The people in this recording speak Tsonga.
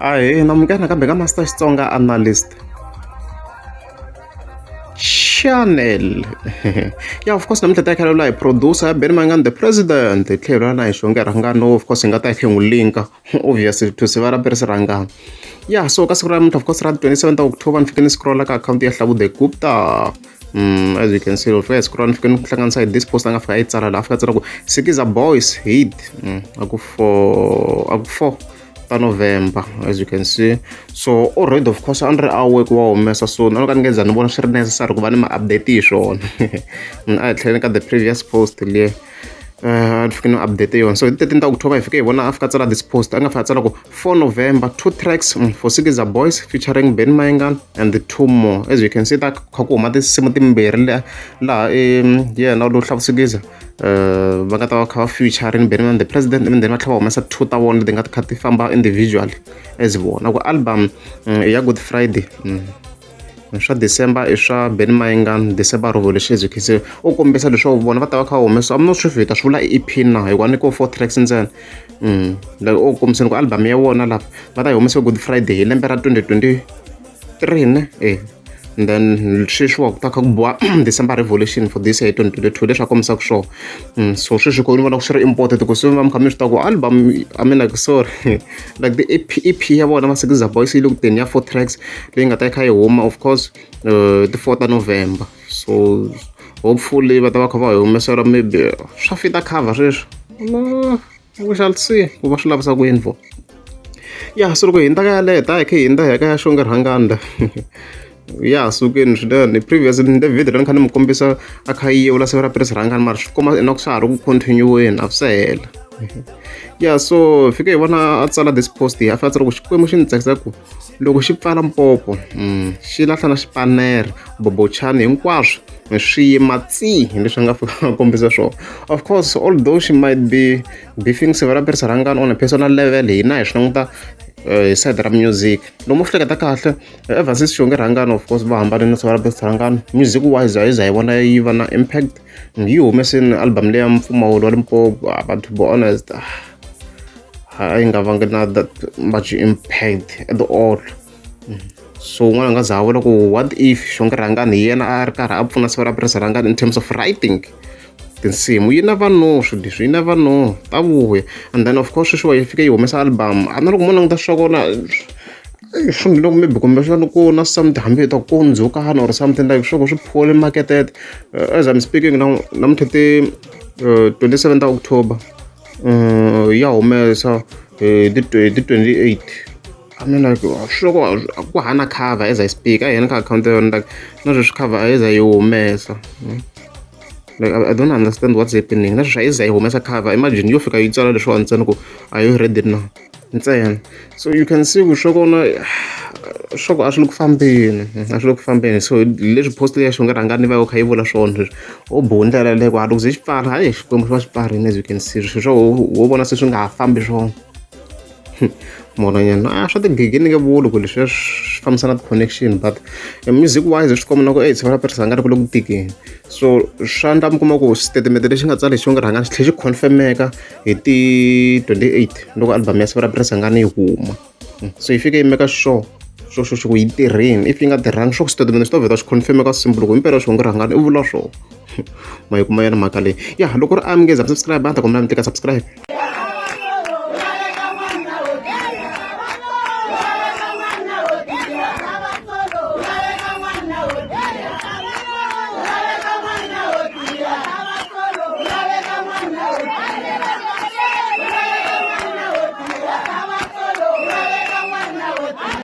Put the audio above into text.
Ahee, namukela nakambe ka Master Xitsonga Analyst Channel. Yeah, of course namuntlha ta hi kha hi producer ya Benny Mayengani the president hi tlhela na hi Xonge Rhangani of course hi nga ta hi kha hi n'wi linka obviously to sivara Percy Rhangani. Yeah, so ka siku ra namuntlha of course ra 27 ta October ni fike ni scrolla ka akhawunti ya Hlavu the Gupta. As you can see, loko fika hi scroll ni fike ni hlanganisa hi this post a nga fika a yi tsala laha a fika a tsala ku Sikiza Boys hit a ku four a ku four ta November, as you can see. So already of course a ni ri aware ku wa humesa, so na loko a ni nge za ni vona swi ri necessary ku va ni ma update hi swona. A hi tlheleni ka the previous post liya ni fike ni update yona. So hi ti 13 ta October hi fike hi vona a fika a tsala this post, a nga fika a tsala ku 4 November, two tracks for Sikiza Boys featuring Benny Mayengani and the two more. As you can see, ta kha ku huma tinsimu timbirhi laha yena lowu Hlavu Sikiza va nga ta va kha va featuring Benny Mayengani the president, and then va tlhela va humesa two ta vona leti nga kha ti famba individually as vona ku album ya Good Friday swa December i swa Benny Mayengani December Revolution. As you can see, u kombisa leswaku vona va ta va kha va humesa, I'm not sure if hi ta swi vula EP na, hikuva ni ko four tracks ntsena. Like u kombiseni ku album ya vona lava va ta yi humesa Good Friday hi lembe ra 2023 ne and then sweswiwa ku ta kha ku boha December Revolution for this year 2022, leswi a kombisaka swona. So sweswi ko ni vona ku swi ri important ku swi va mi kha mi swi tiva ku album, I mean, like, sorry, like the EP ya vona va Sikiza Boys yi le ku teni ya four tracks leyi nga ta yi kha yi huma of course ti 4 ta November. So hopefully va ta va kha va hi humesela maybe swa fita cover sweswi, no, we shall see ku va swi lavisa ku yini vo. Ya, so loko hi hindza ka yaleyo, ta hi kha hi hindza hi ya ka ya Xonge Rhangani ya ha sukeni swinene. Previous ni video ni kha ni mi kombisa a kha yi yevula siva ra Percy Rhangani, mara swi komba ingaku swa ha ri ku continue-weni, a swi se hela. Ya, so fike hi vona a tsala this post, a fika a tsala ku Xikwembu xi ni tsakisa ku loko xi pfala mpopo xi lahla na xipanere bobochani hinkwaswo swi yima tsi, hi leswi a nga fika a kombisa swona. Of course, although she might be beefing Sivara Percy Rhangani on a personal level, hina hi swi languta hi side ra music. Loko mo swi hleketa kahle, ever since Xonge Rhangani of course va hambanile na Sivara Percy Rhangani, music wise a yi za hi vona yi va na impact. Yi humesini album leya Mpfumawulo wa Limpopo, but to be honest a yi nga vangi na that much impact at all. So un'wana a nga za a vula ku what if Xonge Rhangani hi yena a ri karhi a pfuna Sivara Percy Rhangani in terms of writing tinsimu? You never know, swilo leswi you never know, ta vuya. And then of course sweswiwa yi fike yi humesa album, a na loko mo languta swa kona swi loko maybe kumbexana ku na something hambi hi ta ku ndzhukano or something like swo swi poorly marketed. As I'm speaking now, namuntlha ti 27 ta October, ya humesa hi ti 28. I mean, like, swi loko ku hana cover as I speak, a hi yena ka akhawunti ya yona, like na sweswi cover a yi za yi humesa. Like I don't understand what's happening. Na sweswi a yi za yi humesa cover. Imagine yo fika yi tsala leswiwani ntsena ku are you ready now ntsena. So you can see ku swa kona swa ku a swi le ku fambeni, a swi le ku fambeni. So leswi post leyi ya Xonge Rhangani va yi kha yi vula swona sweswi o biwe ndlela yaleyo ku a loko ze xi pfala, hayi, Xikwembu xi va xi pfarini. As you can see, swilo swa wo vona se swi nga ha fambi swona nyana a swa tigigi ni nge vuli ku leswiya swi fambisana ti-connection, but music wise swi komba na ku Sivara Percy Rhangani ku le ku tikeni. So swa endla mi kuma ku statement lexi nga tsala hi Xonge Rhangani xi tlhela xi confirm-eka hi ti 28 loko album ya Sivara Percy Rhangani yi huma. So yi fike yi make sure swo swo ku yi tirhini. If yi nga tirhangi, swo ku statement swi ta vheta swi confirm-eka simple ku himpela Xonge Rhangani i vula swona. Ma yi kuma yona mhaka leyi? Ya, loko ri a mi nge za subscribe, a ni ta kombela mi tika subscribe.